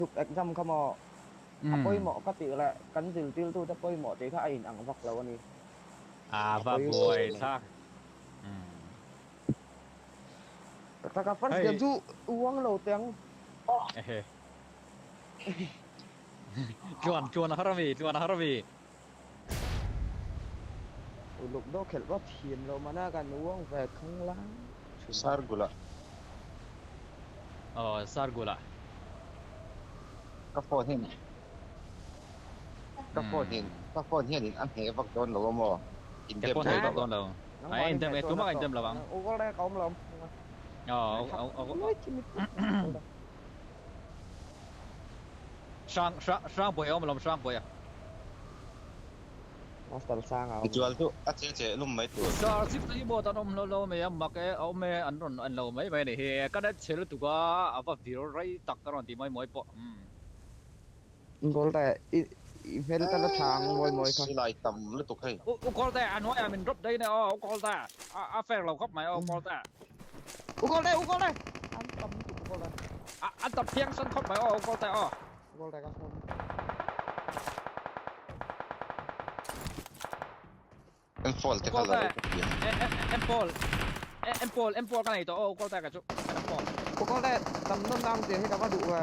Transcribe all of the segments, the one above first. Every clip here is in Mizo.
Chhuk exam kha maw a pawimawh ka tih leh kan zirtirtute pawimawh tih kha a inang vak lo a ni. A va buai thlak. Tak tak a first game chu uang lo teh ang. Ehe. Tluan tluan a har ami tluan a har ami. Uluk deuh khelh pawh thiam lo mana kan uang ve khang lai thin. Sargula. Aw Sargula. Ka phone hian ka phone hian ka phone hian in a hneh vak dawn lo a maw? In dem thei vak dawn lo. A in dem e tumah ka in dem lo ang. U kawr ka awm lo. Aw Hrang hrang hrang buai a awm alawm hrang buai a. Master sang a awm. Tichuan chu a che che lum mai tur. Sir chief te hi maw tan awm hlauh lo mai a mak e a awm e an rawn en lo mai mai a ni hi ka net chhe lutuk a a va vir rei tak ka rawn ti mai mawi pawh umm. Gold e i i hmel te la tha ang mawi mawi kha. Silai tam lutuk hei. U gold e a hnuaiah min drop daih nia aw u gold e a fair lo khawp mai aw gold e. U gold e u gold e an tam lutuk u gold e. An tam phiangsan khawp mai aw u gold e aw. Gold e ka phone. Em fall te kha la lo ka pian. Em fall em fall em fall ka nei tawh aw gold e ka chu em fall. U gold e tam nawn nang tiang hi ka va duh ve.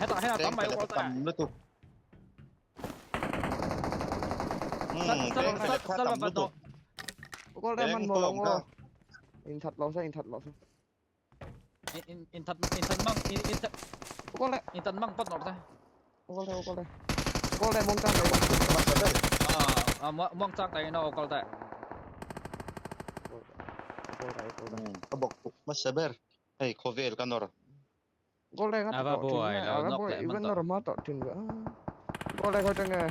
Hetah hian a tam mai u gold e. Tam lutuk. Beng pelep kha tam lutuk. U gold e man maw lo ngaw. In that lo se in that lo se. In in that in that mang in in that U gold e. In that mang pat nor te. U gold e u gold e. Gold e muang chang dei. A muang chang dei na u gold e. Gold e gold e. Ka bawk puk hmasa ber. Hei khawvel ka nawr. Gold e ka A va tawh thin buai nge. lo A va nawk buai leh i man va tawh. nawr hma tawh thin ve. Gold e khawi tang nge.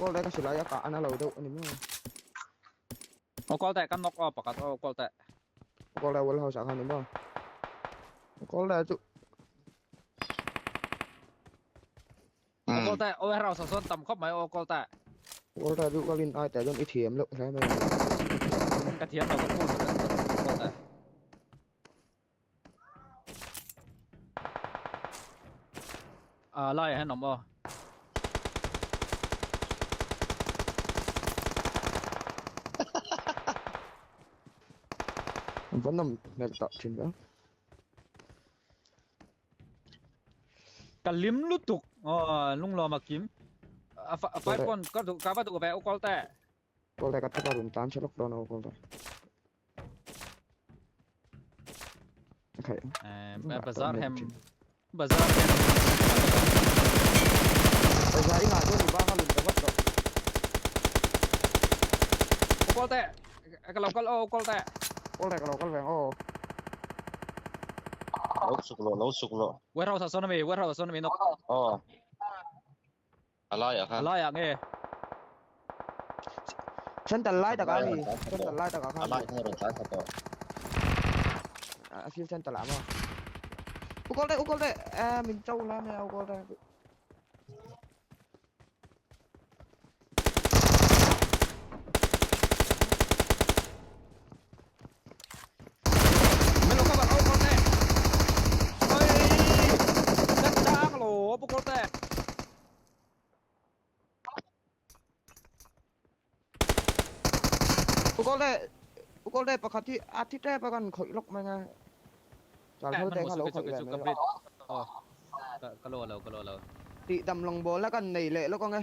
Kawl te ka silai a kah a na lo deuh a ni maw? Aw kawl te kan nawk aw pakhat aw kawl te. Kawl te well house ah khan a ni maw? Kawl te chu Aw kawl te aw warehouse ah sawn tam khawp mai aw kawl te. Kawl te chu ka rin ai teh chuan i thiam loh hle mai. Ka thiam lo ka phur ta kawl te. A laiah hian awm aw. Va nawm hmel tawh thin ve. Ka lim lutuk aw lunglawm a kim. A five point ka duh ka va duh ve u kawl te. Kawl te ka thapa run tan che lawk dawn a u kawl te. Okay. Bazar hem bazar hem Bazar inga chuan i bang a lun ta vat tawh. U kawl te ka lo kal aw u kawl te. Kawl te ka lo kal ve ang aw. Lo suk lo lo suk lo. Warehouse ah sawn ami warehouse ah sawn ami nawk. Aw. A laiah khan. A laiah nge? Central lai takah a ni. Central lai takah khan. A lai khan a rawn tlai kha tawh. A thil central ah maw? Ukol deh ukol deh eh min cho la mai a ukol deh. Min lo cover o ukol deh. Oi! Ka chang lo ukol deh. Ukol deh ukol deh pakhat hi a thi tep a kan khawih lawk mai nga. Chal thal te kha lo khawih ve mai. Ka lo lo ka lo lo. Tih dam lawng bawl a kan nei leh lawk ang e.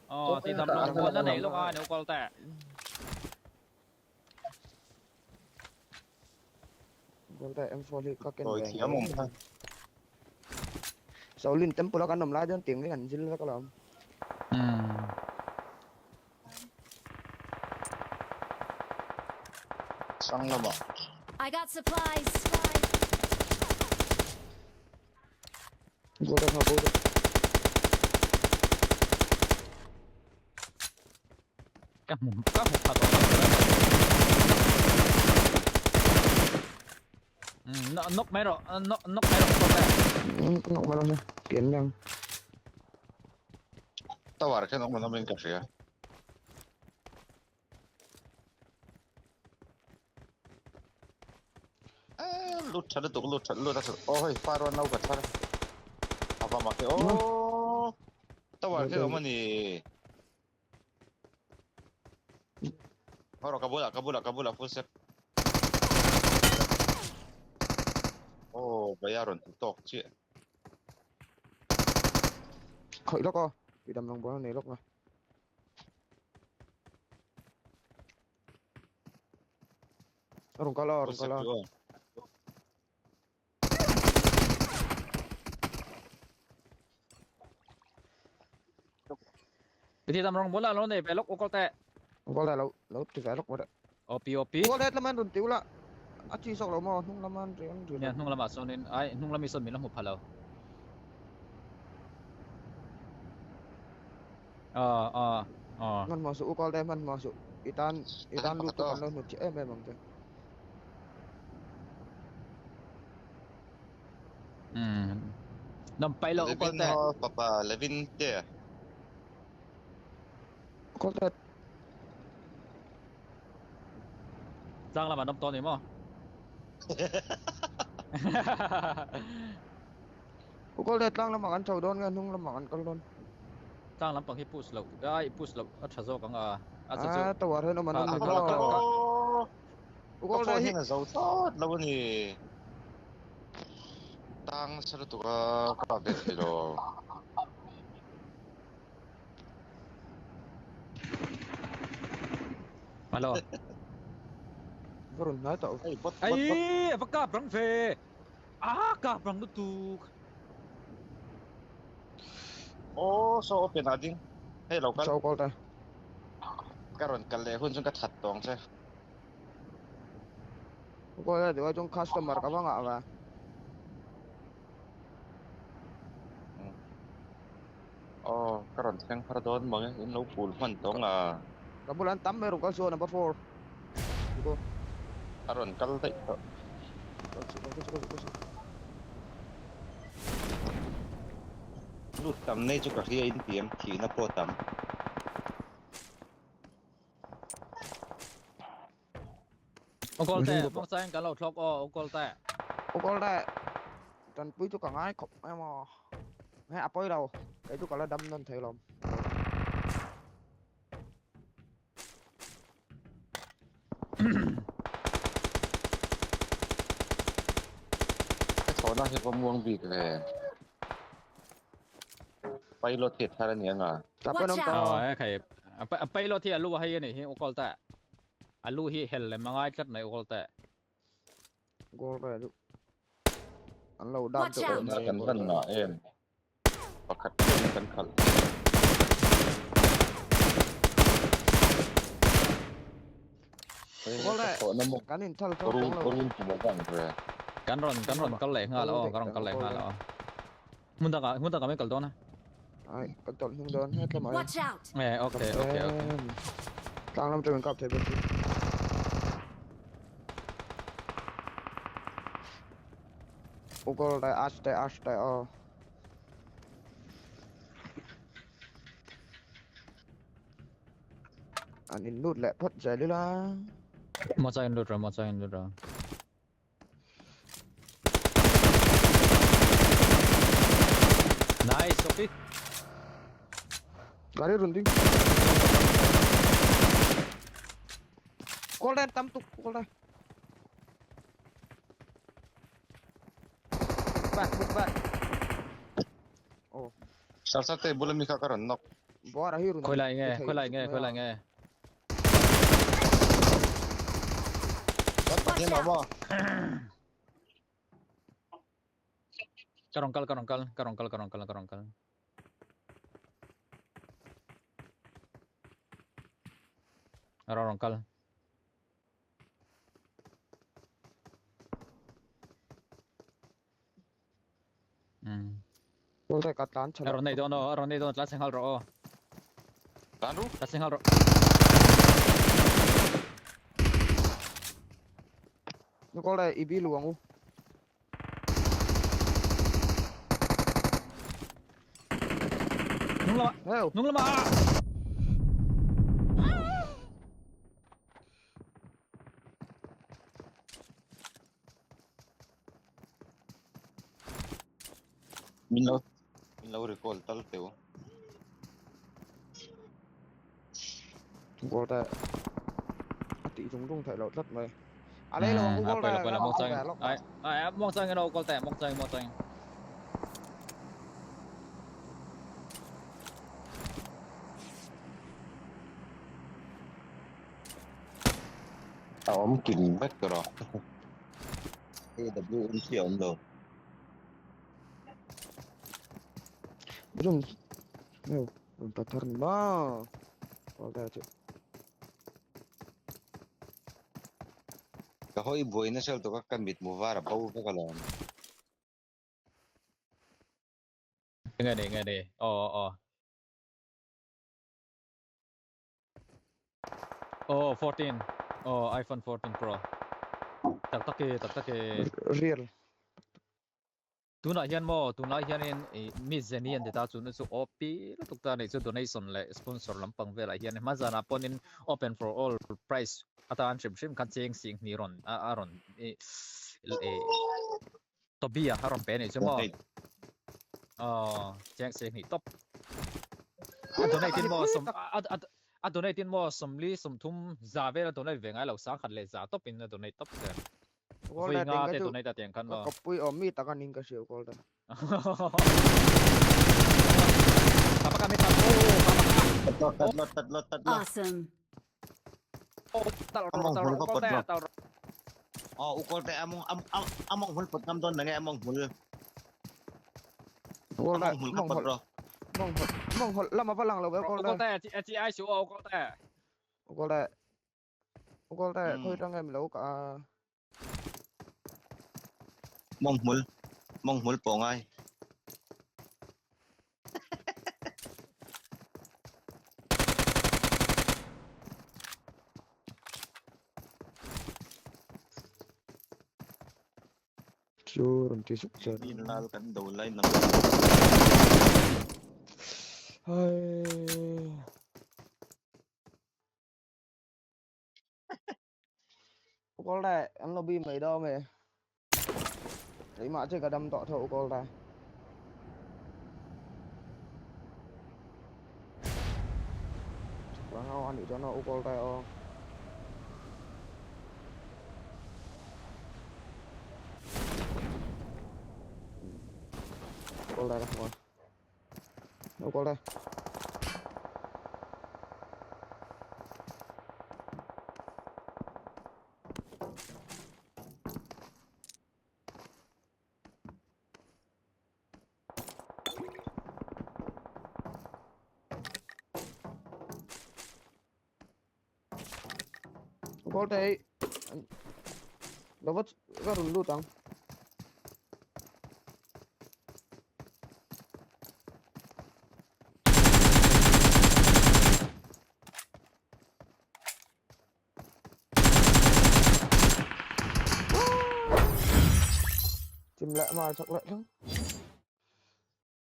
Aw tih dam lawng bawl a nei lawk a ni ukol te. Ukol te M4 hi ka ken ve. Thiam awm kha. Shaolin temple a kan awm lai chuan tiang hi kan zil vek alawm. Sang lamah. I got supplies. Gold kha gold. Ka hmu ka hmu pha tawh lo. Knock mai rawh, knock knock mai rawh kawt e. Knock mai rawh se, kian mai ang. Tower khian awm an awm in ka hria. Lut tha lutuk lut tha lut a aw hei far one lo ka thar a va mak e aw tower khi awm a ni Hawrawh ka bulah ka bulah ka bulah full set aw Baya rawn ti tawk chiah Khawih lawk aw tih dam lang buai a nei lawk na. A rawn kal a, a rawn kal a. Ti dam rong bola lo nei ve lok ukol te. Ukol te lo lo ti ve lok mawle. OP OP. Ukol te tlaman run tiu la. A chi sok lo maw hnung laman rian rian. Nia hnung lamah sawn in ai hnung lami sawn min la hmu pha lo. Ờ ờ ờ. Hmanhmawh suh ukol te hmanhmawh suh. I tan i tan lut chu kan lo hnut chiah em em ang che. Umm. Nam pai lo ukol Levin te. ho papa Levin te. Ukol te. Tlang lamah an awm tawh a ni maw? Ukol te tlang lamah kan chho dawn nge hnung lamah kan kal dawn? Tlang lampang hi push loh ai push loh a tha zawk ang a a chu chu Ah tower hian awm an awm ni kha kha maw? kha Ukol Ka te phone hi hian a zo thlawt lo a ni. Tang nasa lutuk a ka update thei lo. Alo. Va rawn hnai tawh. Hei bot bot bot. Ai a va kap rang ve. Ah kap rang lutuk. Aw saw open ah ding. Hei lo kal. Saw kawl ta. Ka rawn kal leh hun chuan ka that tawng che. Kawl ta duai chuan customer ka va ngah ve. Aw ka rawn thleng har dawn mang e in lo pul hman tawng a. Ka bulah an tam mai rawn kal chu number 4. Go. A rawn kal daih tawh. Kal chu kal chu kal chu. Lut tam nei chu ka hria in tiam thihna pawh tam. Ukol te, mong chain kan lo thlawk aw ukol te. Ukol te, tanpui chu ka ngai khawp mai maw. Hei a pawi lo, kei chu ka la dam nawn thei lawm. Ka chhawna hi va muang bik ve. Pilot hi a thar a ni ang a. Watch out! Aw he khai a pilot hi a lu a hei a nih hi ukol te. A lu hi hel lem a ngai tlat mai ukol te. Goal ka duh. An lo dam Watch deuh out! em mai Kan goal van ka. ngah em. Pakhat chuan kan khalh. Goal Ka le. thawhna maw Kan in thal ka thal rum tawng lo. ka rum tum a vang ve. Kan rawn kan rawn kal leh nghal aw kan rawn kal leh nghal aw. Hmun dangah hmun dangah min kal dawn a. Ai kan tawlh hnung dawn het lamah hian. Watch out! Eh okay okay okay. Tlang lam atangin kap thei bawk si. Ukol dai ash dai ash dai aw. An in lut leh phawt zel ila. Mocha in lut rawh mocha in lut rawh. Nice okay. Gari run ding. Golden tam tuk golden. Back move back. Oh. Salsa te bula mi kha ka rawn nawk. Bora hi run. Khawilai nge khawilai nge khawilai nge. Kan pahnih an awm a. Ka rawn kal ka rawn kal ka rawn kal ka rawn kal ka rawn kal. A rawn kal. Goal ka tlan A rawn nei dawn aw a rawn nei dawn tlan chhe nghal rawh aw. Tlan ru. Tlan chhe nghal rawh. Goal i bi luang u. Nung lama Heo. nung lama Min lo min lo recall tal teu. Goal ta. A tih zung zung theih loh tlat mai. A lei lo ang u A goal pawi ta lo pawi lo ka mawng au changin ve lawk ai ai mawng changin aw goal ta mawng changin mawng changin. A awm kim vek rawh. AWM khi a awm lo. Zum heo rawn ta thar ni maw. Goal ta chu. Ka hawi buai nasa lutuk a ka mitmu var a bo vek alawm. Nge ni nge ni aw aw. Aw 14 aw iPhone 14 Pro tak tak e tak tak e. Real. Tunah hian maw tunlai hianin ih mi Zeni an ti ta chu chu OP lutuk ta anih chu donation leh sponsor lampang velah hian hma zanah pawnin open for all price atan hrim hrim khan cheng sing hnih rawn a rawn ih ih Toby a a rawn pe anih chu maw aw cheng sing hnih tawp a donate in maw sawm a donate in maw sawmli sawmthum za vel a donate ve ngai lo sangkhat leh za tawp in a donate tawp zel. Gold Vui a nga teng te ka chu donate a tiang khan ka maw. kawppui awm mi tak anin ka hria gold a. Kapaka mi tak oh kapaka. Tatlo tatlo tatlo tatlo. Awesome. Oh tal ro Among tal hul ro ka kol pot te lo. tal ro. Aw u kawl te among am am among hul pot ngam dawn na nge among hul. Gold a Among hul ka mong pot hawlh ro. mong hawlh mong hawlh lama va lang lo ve gold Kol a. te chi chi ai su oh kol te. Gold a gold a khawi Hmm. tang em lo ka. Mong hmul mong hmul pawh ngai. Chu rawn ti sup che. Min lal kan do lai nam. Hai. Gold a an lobby mai daw me. Keimah chu ka dam tawh tho gold a. Chuan aw anih chuan aw gold a aw. Gold a ka hmu a. Gold a. Gold a lo va ka rawn lut ang. Chim leh mai chak leh thleng.